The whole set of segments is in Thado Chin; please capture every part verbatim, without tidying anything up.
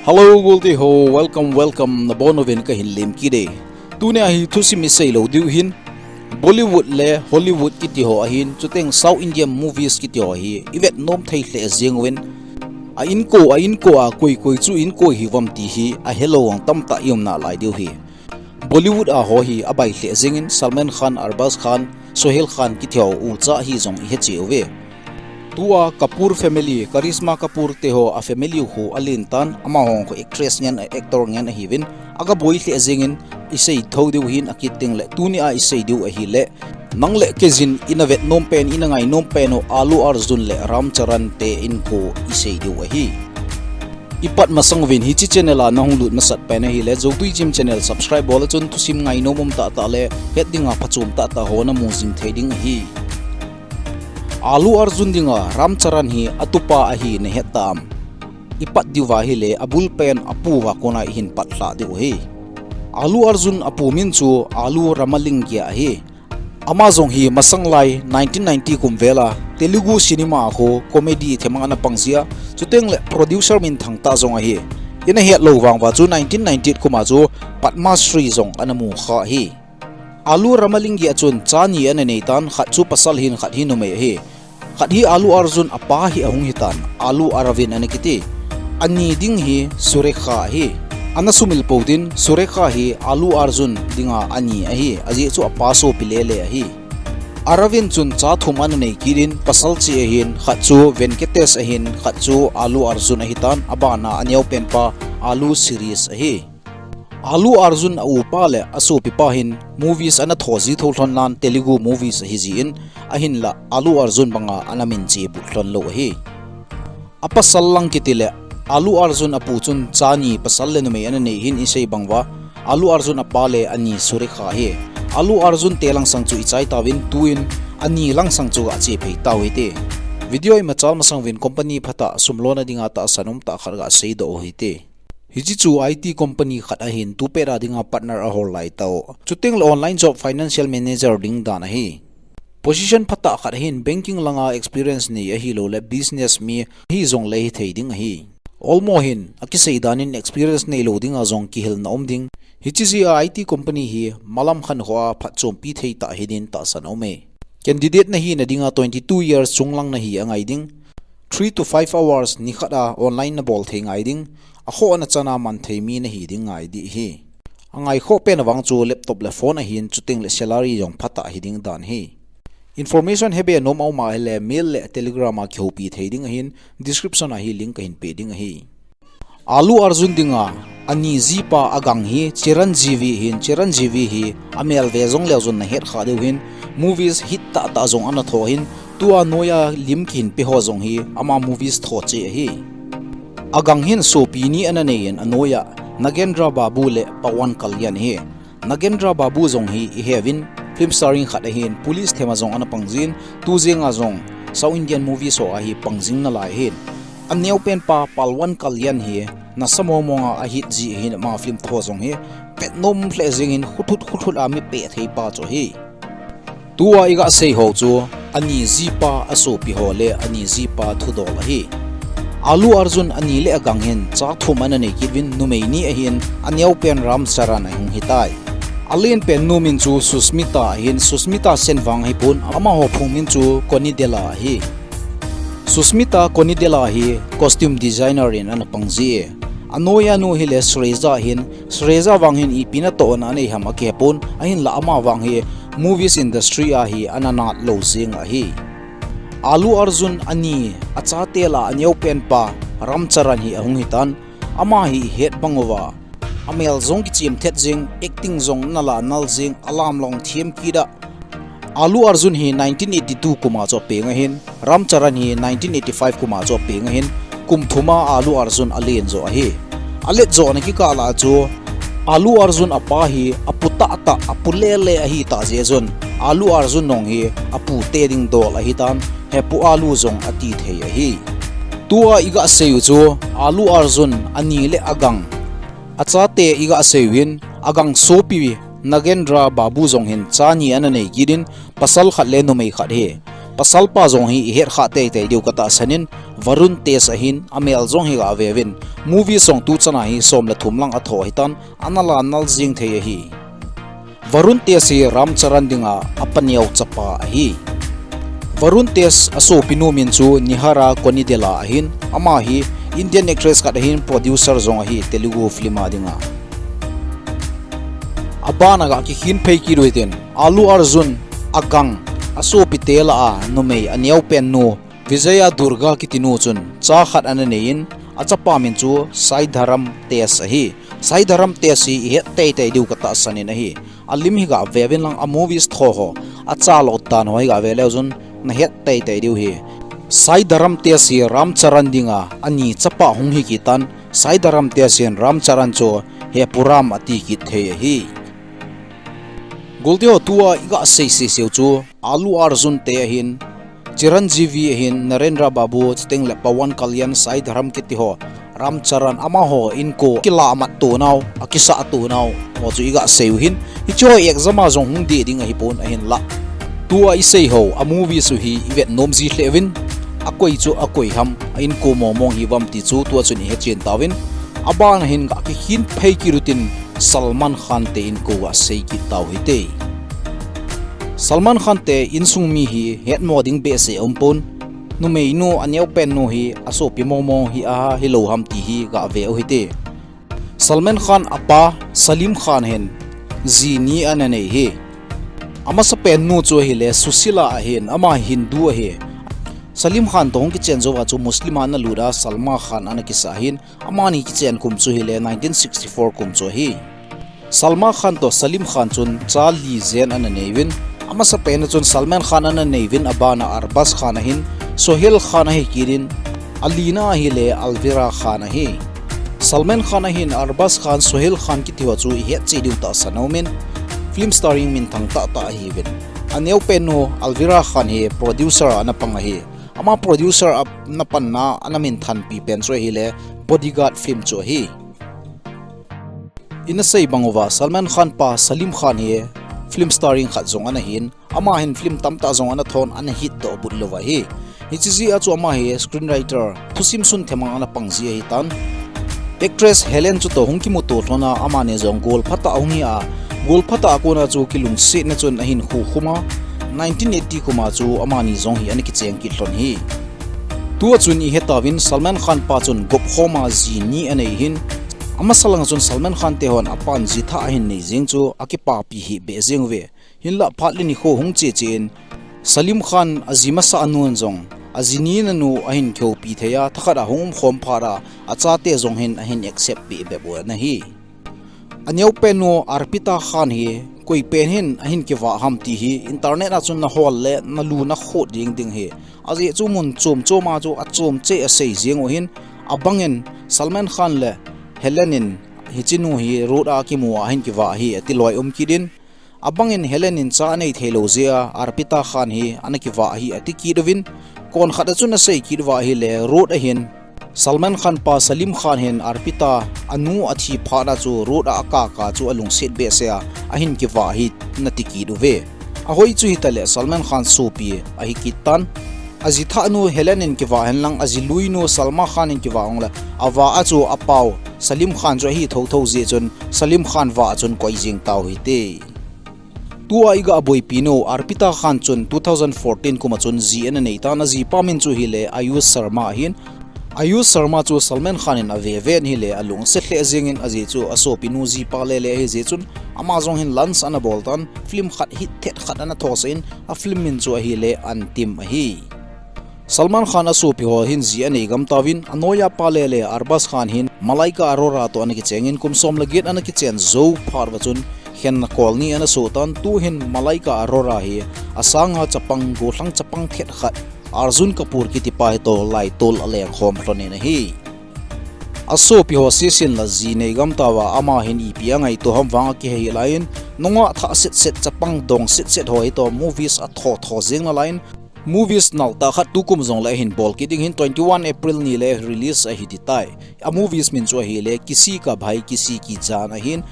Hello, goldi ho, welcome, welcome, nabonchauvin kahin lemkit e. Tunia hi thusim isei lou diu ahin, Bollywood le Hollywood kiti ho ahin, chuteng South Indian movies kiti ho hi ivet nom thei lheh jeng uvin, a inko, a inko a koi koi chu inkoi hiuvem ti hi ahelou jong tamtah ium nalai diu ahi. Bollywood a ho hi abai lheh jengin Salman Khan, Arbaz Khan, Sohail Khan kiti ho ucha hi jong ihe cheh uve. Tua Kapoor family, Karisma Kapoor te ho a family khu alen tan, amaho khu actress ngen, actor ngen ahiuvin, agaboi lheh jengin isei thou diu ahin, akit tengle tunia isei diu ahile, nang le kei jin ina vet nom pen, ina ngai nom pen u Allu Arjun le Ram Charan te inko isei diu ahi. Ipat masang uvin hiche channel a nahung lut masat pen ahile, Joutui Gym channel subscribe bol a chun thusim ngai nom um tahtah le het dinga phachom tahtah ho namu jing thei ding ahi. Allu Arjun dinga Ram Charan hi atupa ahi nahet tam? Ipat diuva ahile abul pen apu uva kona ihin pat lhah diu ahi. Allu Arjun apu min chu Allu Ramalingia ahi. Ama jong hi masang lai nineteen ninety kum vel a Telugu cinema a khu comedy themang ana pang jia, chuteng le producer minthang tah jong ahi. Ina het lou vang uva chu nineteen ninety-eight kum a chu Padma Shri jong ana mu kha ahi. Allu Ramalingia chun cha ni ana nei tan, khat chu pasal ahin, khat hi numei ahi. Khat hi Allu Arjun apa hi ahung hitan, Allu Aravind ana kiti. Ani ding hi Surekha ahi. Ana sumil pou din, Surekha hi Allu Arjun dinga ani ahi, ajeh chu apa sopi lele ahi. Aravind chun cha thum ana nei kit in, pasal cheh ahin, khat chu Venkatesh ahin, khat chu Allu Arjun ahitan, abana aneopen pa Allu Sirish ahi. Allu Arjun a upa le asopipa hin movies ana tho ji thou lhon nan Telugu movies ahi jin, ahinla Allu Arjun banga ana min chebut lhon lou ahi. Apasal lang kiti le Allu Arjun apu chun cha ni pasal le numei ana nei hin isei bang uva, Allu Arjun apa le ani Surekha ahi. Allu Arjun te langsang chu ichai tauvin, tuin ani langsang chu gache phei tau hite. Video imachal masang uvin company phatah sum lona dinga tahsan um tah khat gasei doh u hite. Hiche chu I T company khat ahin, tupet a dinga partner ahol lai tau. Chuteng le online job financial manager ding dan ahi. Position phatah khat ahin, banking langa experience nei ahilou le business mi ahi jongle hithei ding ahi. Olmo hin akisei dan in experience neilou dinga jong kihilna um ding. Hiche jeh a I T company hi malam khankho a phatchompi thei tah hidin tahsan aum e. Candidate nahina dinga twenty two years chunglang nahi angai ding. Three to five hours nikhat a online nabol thei ngai ding, akhoh ana chana man thei mi nahi ding ngai ding ahi. Angaikhoh pen avang chu laptop le phone ahin, chuteng le salary jong phatah hiding dan ahi. Information hebe nom aum ahile mail le Telegram a kihoupi thei ding ahin, description a hi link kahin pe ding ahi. Allu Arjun dinga ani jipa agang hi Chiranjeevi ahin, Chiranjeevi hi amel ve jongleu chun nahet kha diu ahin, movies hit tahtah jong ana tho ahin, tua noiya lim kihin pe ho jong hi ama movies tho cheh ahi. Agang hin sopi ni ana nei in anoiya Nagendra Babu le Pawan Kalyan ahi. Nagendra Babu jong hi iheuvin, film starring khat ahin, police thema jong ana pang jin, tujenga jong South Indian movies ho a hi pang jing nalai ahin. Aneopen pa Pawan Kalyan hi nasa mongmonga ahit ji ahin, ama film tho jong hi pet nom lheh jengin khuthut khuthut a mi peh thei pa chu ahi. Tua igasei ho chu ani jipa asopi ho le ani jipa thudol ahi. Allu Arjun ani le agang hin cha thum ana nei kit uvin, numei ni ahin, aneopen Ram Charan ahung hitai. Alenpen nu min chu Susmita ahin, Susmita Sen vang ahipon, amaho phung min chu Connie Della ahi. Susmita Connie Della hi costume designer in ana pang ji e. Anoiya nu hile Shreyya ahin, Shreyya vang hin ipi natohna anei ham akihepon, ahinla ama vang hi movies industry a hi ana nat lou jeng ahi. Allu Arjun ani achate lah a aneopen pa Ram Charan hi ahung hitan, ama hi ihet bang uva amel jong kichem thet jeng, acting jong nala nal jeng, alam long thiem kit a. Allu Arjun hi nineteen eighty two kum a chu apeng ahin, Ram Charan hi nineteen eighty five kum a chu apeng ahin, kum thum a Allu Arjun alen jo ahi. Alet jo ana kikah lah a chu Allu Arjun apa hi apu tahtah, apu lele ahitah jeh chun Allu Arjun jong hi apute ding dol ahitan, Hepu Allu jong ati thei ahi. Tua igasei u chu Allu Arjun ani le agang, achate igasei u hin, agang sopi Nagendra Babu jong hin cha ni ana nei kit in, pasal khat le numei khat ahi. Pasal pa jong hi ihet kha teitei diu katahsan in, Varun Tej ahin, amel jong hi gah veuvin, movie song tu chana hi som le thum lang atho ahitan, ana la nal jing thei ahi. Varun Tej hi Ram Charan dinga apa neo chapa ahi. Varun Tej asopinu min chu Nihara Konidela ahin, ama hi Indian actress khat ahin, producer jong ahi Telugu film a dinga. Abana gah kikhin phei kit u hitin, Allu Arjun agang asopite lah a numei aneopennu Vijaya Durga kitinu chun cha khat ana neiyin, achapa min chu Sai Dharam Tej ahi. Sai Dharam Tej hi ihet teitei diu katahsan in ahi. Alim hi gah veuvin lang, a movies tho ho, achalou dan ho hi gah ve leu chun nahet teitei diu ahi. Sai Dharam Tej hi Ram Charan dinga ani chapa hung hi kit tan, Sai Dharam Tej hin Ram Charan chu He Pu Ram ati kit thei ahi. Golte ho, tua igah sei sei seu chu Allu Arjun te ahin, Chiranjeevi ahin, Narendra Babu, chuteng le Pawan Kalyan, Sai Dharam kiti ho, Ram Charan amaho inko kilamat tonau, akisah tonau ho chu igah sei u hin, hiche ho exam a jong hung ding ding ahipon ahinlah, tua isei ho a movies u hi ivet nom ji lheh uvin, akoi chu akoi ham, a inko mong mong hi uvam ti chu tua chun ihet chen tauvin. Abana hin gah kikhin phei kit u hitin, Salman Khan te inko gah sei kit tau hite. Salman Khan te insung mi hi hetmo ding behseh aumpon. Numeinu aneopennu hi asopi mong mong hi a hilou ham ti hi gah ve u hite. Salman Khan apa Saleem Khan hin ji ni ana nei ahi. Amasapennu chu ahile Sushila ahin, ama Hindu ahi. Saleem Khan toh hung kichen jouva chu Muslim a ana lut a, Salman Khan ana kisah ahin, amani kichen kum chu ahile nineteen sixty-four kum chu ahi. Salman Khan toh Saleem Khan chun cha li jen ana nei uvin, amasapen a chun Salman Khan ana nei uvin, abana Arbaz Khan ahin, Sohail Khan ahi kit in, alina ahile Elvira Khan ahi. Salman Khan ahin, Arbaz Khan, Sohail Khan kiti ho chu ihet cheh diu tahsan aumin, film starring minthang tahtah ahiuvin. Aneopennu Elvira Khan hi producer a ana pang ahi. Ama producer a ana panna ana minthanpi pen chu ahile Bodyguard film chu ahi. Ina sei bang uva Salman Khan pa Saleem Khan hi film starring khat jong ana hin, ama hin film tamtah jong ana thon, ana hit doh but louva ahi. Hiche jeh a chu ama hi screenwriter, thusim sun themang ana pang ji ahitan. Actress Helen chu toh hung kimuto lhona amani jong gol phatah ahung hi a, gol phatah a kona chu kilungsetna chun ahin khukhum a, nineteen eighty kum a chu amani jong hi ana kicheng kit lhon ahi. Tua chun ihetauvin Salman Khan pa chun gopkhom a ji ni anei ahin, amasa langa chun Salman Khan te hon apan ji thah ahin nei jeng chu akipapi hih beh jeng uve. Hinlah phat le nikho hung che che in, Saleem Khan aji masa a nun jong, aji nina nu ahin kihoupi thei a, thakhat a hung umkhom phat a, achate jong hin ahin accept peh bep u ana hi. Aneopennu Arpita Khan hi, koi pen hin ahin kivah ham ti hi, internet a chun nahol le nalu nakhot ding ding ahi. Ajeh chu mun chom chom a chu achom cheh asei jeng u ahin, abangin Salman Khan le Helen in hiche nu hi road a kimu a ahin kivah ahi ati loi um kit in, abangin Helen in cha anei theilou jeh a Arpita Khan hi ana kivah ahi ati kit uvin, konkhat a chun asei kit uva ahile road a hin Salman Khan pa Saleem Khan hin Arpita anu athi phat a chu road a akaka chu alungset behseh a ahin kivah ahi nati kit uve. Ahoi chu hitaleh Salman Khan sopi ahi kit tan. Aji thah nu Helen in kivah henlang, aji lui nu Salman Khan in kivah jongle, avah a chu apau Saleem Khan chu ahi thotho jeh chun Saleem Khan vah a chun koi jeng tau hite. Tua igah boipi nu Arpita Khan chun two thousand fourteen kum a chun ji ana nei tan, ajipa min chu ahile Ayush Sharma ahin. Ayush Sharma chu Salman Khan in ave ven ahile alungset lheh jeng in, ajeh chu asopinu jipa lele ahi jeh chun ama jong hin lunch ana bol tan, film khat hit thet khat ana thosah in, a film min chu ahile Antim ahi. Salman Khan asopi ho hin ji anei gam tauvin, anoiya pa lele Arbaz Khan hin Malaika Arora toh ana kicheng in kum som le get ana kichen jou phat uva chun khenna kol ni ana soh tan, tu hin Malaika Arora hi asanga chapang, gollhang chapang thet khat Arjun Kapoor kiti pa hi toh laitol aleng khom lhon in ahi. Asopi ho sesen la ji nei gam tauva, ama hin ipi angaito ham vang akihei lai in, nungah thah set set, chapang dong set set ho hi toh movies atho tho jeng nalai in, movies nal tah khat tukum jongle ahin bol kit ding ahin, twenty one April ni le release ahi ding tai. A movies min chu ahile Kisi Ka Bhai Kisi Ki Jaan ahin.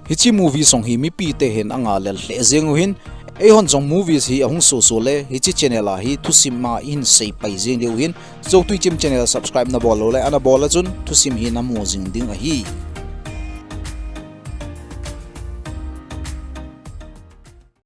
Hiche movie song hi mipite hin anga lel lheh jeng u ahin. Eihon jong movies hi ahung soso le hiche channel a hi thusim a ihin seipai jeng diu hin, Chutui Chim channel subscribe nabol lou le ana bol a chun thusim hi namu jing ding ahi.